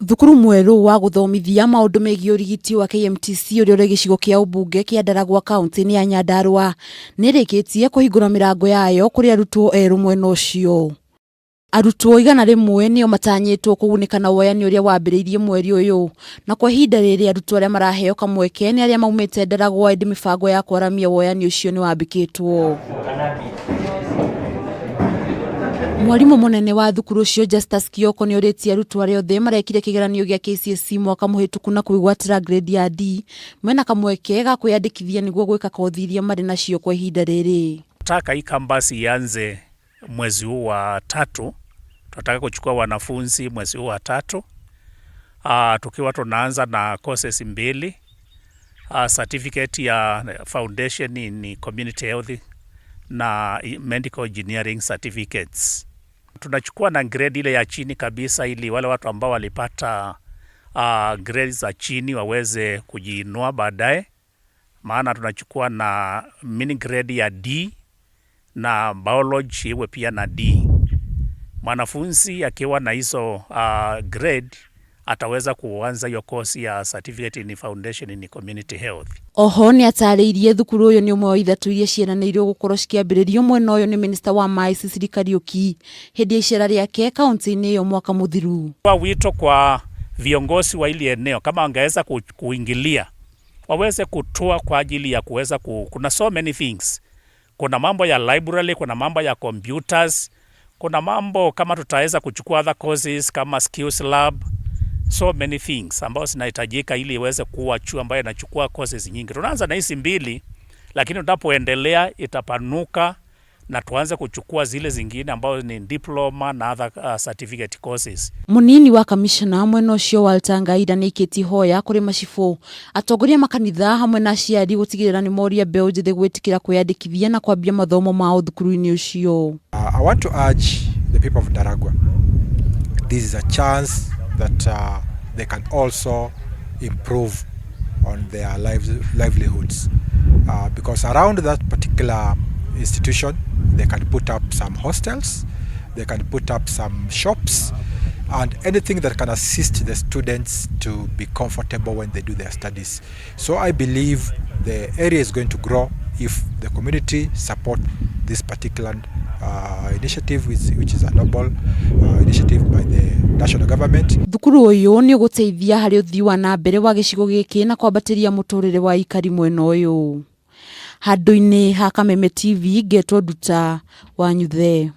Thukuru mwerũ wa gũthomithia maũndũ megiĩ ũrigiti wa KMTC ũrĩa ũrĩ gĩcigo kĩa ũmbunge kĩa Ndaragwa kaunti-inĩ ya Nyandarua nĩrĩkĩtie kũhingũra mĩrango yayo kũrĩ arutwo erũ mwena ũcio. Arutwo 100 nĩo matanyĩtwo kũgunĩka na woyani ũrĩa wambĩrĩirie mweri ũyũ, na kwa ihinda rĩrĩ arutwo arĩa maraheo kamweke nĩ arĩa maumĩte Ndaragwa ĩndĩ mĩbango ya kwaramia woyani ũcio nĩ wambĩkĩtwo. Mwarimũ mũnene wa thukuru ũcio Justus Kioko nĩ orĩtie arutwo arĩa othe marekire kĩgeranio gĩa KCSE mwaka mũhĩtũku na kwĩgwatĩra grade ya D mena kamweke ga kwĩyandĩkithia nĩguo gwĩka kothi iria marĩ nacio kwa ihinda rĩrĩ. Tunataka hii campus ianze mwezi huu wa tatu. Tunataka kuchukua wanafunzi mwezi huu wa tatu, tukiwa tunaanza na courses mbili, certificate ya foundation in community health na medical engineering certificates. Tunachukua na grade ile ya chini kabisa ili wale watu ambao walipata grade za chini waweze kujiinua baadaye, maana tunachukua na mini grade ya D na biology iwe pia na D. Mwanafunzi akiwa na hizo grade ataweza kuanza hiyo course ya certificate in foundation in community health. Oho nĩ atarĩirie thukuru ũyũ nĩ ũmwe wa ithatũ iria ciĩranĩirwo gũkorwo cikĩambĩrĩrio mwena ũyũ nĩ minista wa maĩ Sicily Kariuki hĩndĩ ya icera rĩake kaunti-inĩ ĩyo mwaka mũthiru. Kwa wito kwa viongozi wa hili eneo kama wangeweza kuingilia waweze kutoa kwa ajili ya kuweza kuna so many things. Kuna mambo ya library, kuna mambo ya computers, kuna mambo kama tutaweza kuchukua other courses kama skills lab, so many things ambazo zinahitajika ili iweze kuwa chuo ambayo inachukua courses nyingi. Tunaanza na hizi mbili, lakini tunapoendelea itapanuka na tuanze kuchukua zile zingine ambazo ni diploma na other certificate courses. Munini wa kamishna mwena ũcio Walter Ngaira nĩ aikĩtie ihoya kũrĩ macibũ, atongoria makanitha hamwe na aciari gũtigĩrĩra nĩ moria mbeũ njĩthĩ gwĩtĩkĩra kwĩyandĩkithia na kwambia mathomo mao thukuru-inĩ ũcio. I want to urge the people of Ndaragwa, this is a chance that they can also improve on their lives, livelihoods because around that particular institution they can put up some hostels, they can put up some shops and anything that can assist the students to be comfortable when they do their studies. So I believe the area is going to grow if the community support this particular initiative, which is a noble initiative by the national government. Thukuru ũyũ nĩ ũgũteithia harĩ ũthii wa na mbere wa gĩcigo gĩkĩ na kwambatĩria mũtũrĩre wa aikari mwena ũyũ. Handũ-inĩ ha Kameme TV ngetwo Nduta wa Nyuthe.